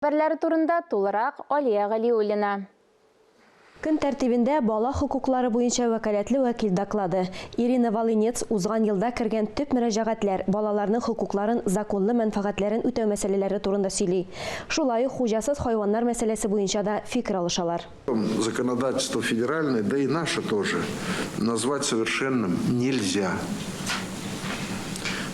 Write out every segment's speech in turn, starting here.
Хәбәрләре турында тулырак Алия Галиуллина. Көн тәртибендә бала хокуклары буенча вәкаләтле вәкил доклады. Ирина Волынец узган елда кергән төп мөрәҗәгатьләр, балаларның хокукларын, законлы мәнфәгатьләрен үтәү мәсьәләләре турында сөйли. Шулай ук хуҗасыз хайваннар мәсьәләсе буенча да фикер алышалар. Законодательство федеральное, да и наше тоже, назвать совершенным нельзя.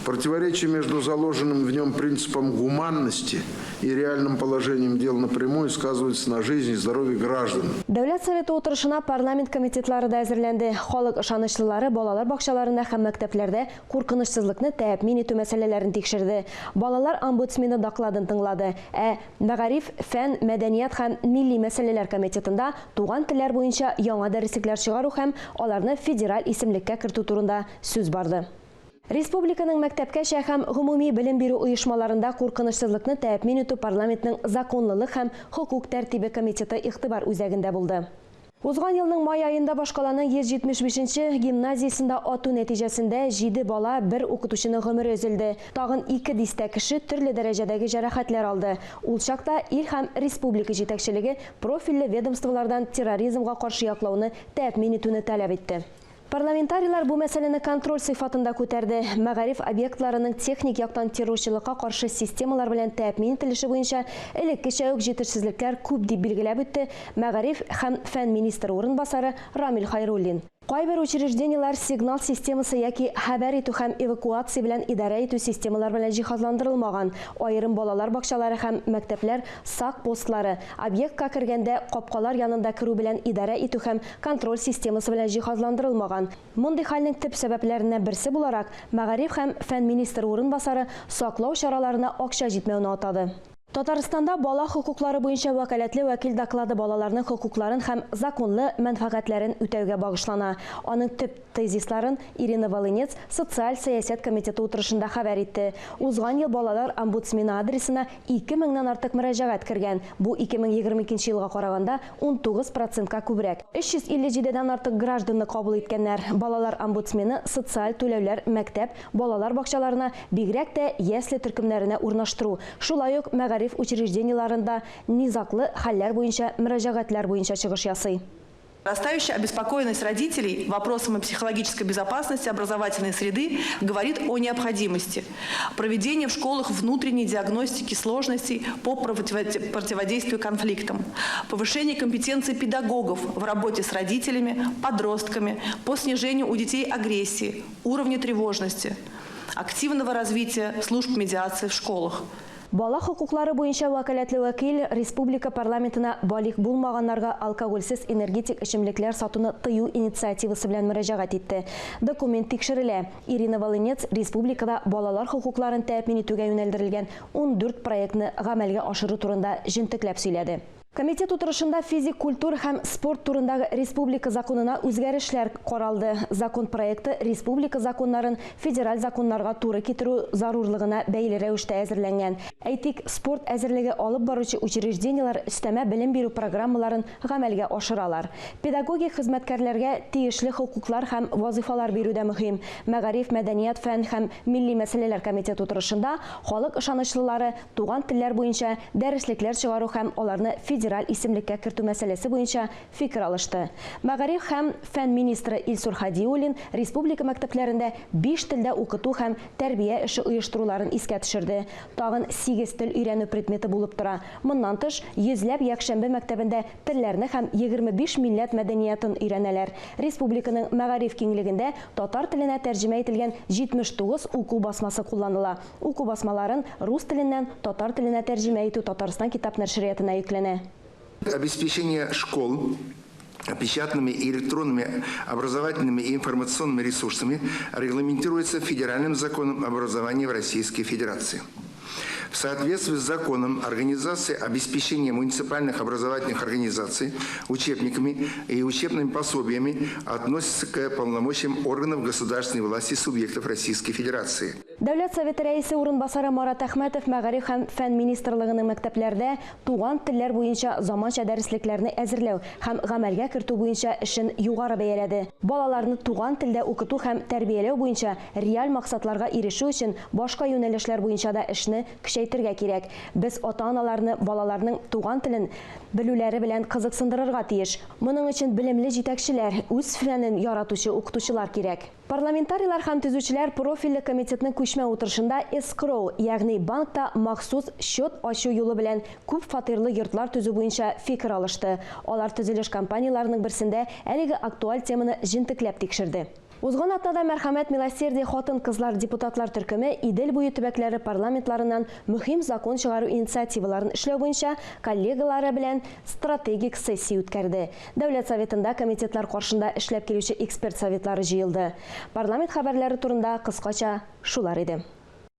Противоречие между заложенным в нем принципом гуманности и реальным положением дел напрямую сказывается на жизни и здоровье граждан. Дәүләт Советы утырышына парламент комитетлары да әзерләнде. Халык ышанычлылары балалар бакчаларында һәм мәктәпләрдә куркынычсызлыкны тәэмин итү мәсьәләләрен тикшерде. Балалар омбудсмены докладын тыңлады. Ә Мәгариф, фән, мәдәният һәм милли мәсьәләләр комитетында туган телләр буенча яңа дәреслекләр чыгару һәм аларны федераль исемлеккә кертү турында сүз барды. Республиканың мәктәпкәчә һәм гомуми белем бирү оешмаларында куркынычсызлыкны тәэмин итү парламентның Законлылык һәм хокук тәртибе комитеты игътибар үзәгендә булды. Узган елның май аенда башкаланың 175 нче гимназиясендә ату нәтиҗәсендә җиде бала, бер укытучының гомере өзелде. Тагын ике дистә кеше төрле дәрәҗәдәге җәрәхәтләр алды. Ул чакта ил һәм республика җитәкчелеге профильле ведомстволардан терроризмга каршы яклауны тәэмин итүне таләп итте. Парламентарийлар бу мәсьәләне контроль сыйфатында күтәрде. Мәгариф объектларының техник яктан террорчылыкка каршы системалар белән тәэмин ителеше буенча элеккечә үк җитешсезлекләр күп, дип билгеләп үтте мәгариф һәм фән министры урынбасары Рамил Хайруллин. Кайбер учреждениеләр сигнал системасы яки хәбәр итү һәм эвакуация белән идарә итү системалар белән җиһазландырылмаган. Аерым балалар бакчалары һәм мәктәпләр сак постлары, объектка кергәндә капкалар янында керү белән идарә итү һәм контроль системасы белән җиһазландырылмаган. Мондый хәлнең төп сәбәпләреннән берсе буларак, мәгариф һәм фән министры урынбасары саклау чараларына акча җитмәүне атады. Татарстанда бала хокуклары буенча вәкаләтле вәкил доклады балаларның хокукларын һәм законлы мәнфәгатьләрен үтәүгә багышлана. Аның төп тезисларын Ирина Волынец Социаль сәясәт комитеты утырышында хәбәр итте. Узган ел балалар омбудсмены адресына ике меңнән артык мөрәҗәгать кергән, бу 2022 елга караганда 19 процентка күбрәк. 357 дән артык гражданны кабул иткәннәр. Балалар омбудсмены социаль түләүләр мәктәп, балалар бакчаларына, бигрәк тә ясле төркемнәренә урнаштыру, шулай ук мәгариф учреждениеләрендә низаглы хәлләр буенча мөрәҗәгатьләр буенча чыгыш ясый. Растающая обеспокоенность родителей вопросами психологической безопасности образовательной среды говорит о необходимости проведения в школах внутренней диагностики сложностей по противодействию конфликтам, повышение компетенции педагогов в работе с родителями, подростками, по снижению у детей агрессии, уровня тревожности, активного развития служб медиации в школах. Бала хокуклары буенча вәкаләтле вәкил республика парламентына балигъ булмаганнарга алкогольсез энергетик эчемлекләр сатуны тыю инициативасы белән мөрәҗәгать итте. Документ тикшерелә. Ирина Волынец республикада балалар хокукларын тәэмин итүгә юнәлдерелгән 14 проектны гамәлгә ашыру турында җентекләп сөйләде. Комитет утырышында физик культура һәм спорт турындагы республика законына үзгәрешләр каралды. Закон проекты республика законнарын федераль законнарга туры китерү зарурлыгына бәйле рәвештә әзерләнгән. Әйтик, спорт әзерлеге алып баручы учреждениеләр өстәмә белем бирү программаларын гамәлгә ашыралар. Педагогик хезмәткәрләргә тиешле хокуклар һәм вазыйфалар бирү дә мөһим. Мәгариф, мәдәният, фән һәм милли мәсьәләләр комитеты утырышында халык ышанычлылары туган телләр буенча дәреслекләр чыгару һәм аларны федераль исемлеккә кертү мәсьәләсе буенча фикер алышты. Мәгариф һәм фән министры Илсур Һадиуллин республика мәктәпләрендә биш телдә укыту һәм тәрбия эше оештыруларын искә төшерде. Тагын сигез тел өйрәнү предметы булып тора. Моннан тыш, йөзләп якшәмбе мәктәбендә телләрне һәм 25 милләт мәдәниятын өйрәнәләр. Республиканың мәгариф киңлегендә татар теленә тәрҗемә ителгән 79 уку басмасы кулланыла. Уку басмаларын рус теленнән татар теленә тәрҗемә итү Татарстан китап нәшриятына йөкләнә. Обеспечение школ печатными и электронными образовательными и информационными ресурсами регламентируется Федеральным законом об образовании в Российской Федерации. В соответствии с законом организация обеспечения муниципальных образовательных организаций учебниками и учебными пособиями относится к полномочиям органов государственной власти субъектов Российской Федерации. Дәүләт Советы Рәисе урынбасары Марат Әхмәтов Мәгариф һәм фән министрлыгының мәктәпләрдә туган телләр буенча заманча дәреслекләрне әзерләү һәм гамәлгә кертү буенча эшен югары бәяләде. Балаларны туган телдә укыту һәм тәрбияләү буенча реаль максатларга ирешү өчен башка юнәлешләр буенча да эшне көчәйтергә. көчәйтергә кирәк. Без ата-аналарны балаларның туган телен белүләре белән кызыксындырырга тиеш. Моның өчен белемле җитәкчеләр, үз фәнен яратучы укытучылар кирәк. Парламентарийлар һәм төзүчеләр профильле комитетның күчмә утырышында эскроу, ягъни банкта махсус счет ачу юлы белән күп фатирлы йортлар төзү буенча фикер алышты. Алар төзелеш компанияләренең берсендә әлеге актуаль теманы җентекләп тикшерде. Узган атнада Мәрхәмәт Милосердие хатын-кызлар депутатлар төркеме Идел буе төбәкләре парламентларыннан мөһим закон чыгару инициативаларын эшләү буенча коллегалары белән стратегик сессия үткәрде. Дәүләт Советында комитетлар каршында эшләп килүче эксперт советлары җыелды. Парламент хәбәрләре турында кыскача шулар иде.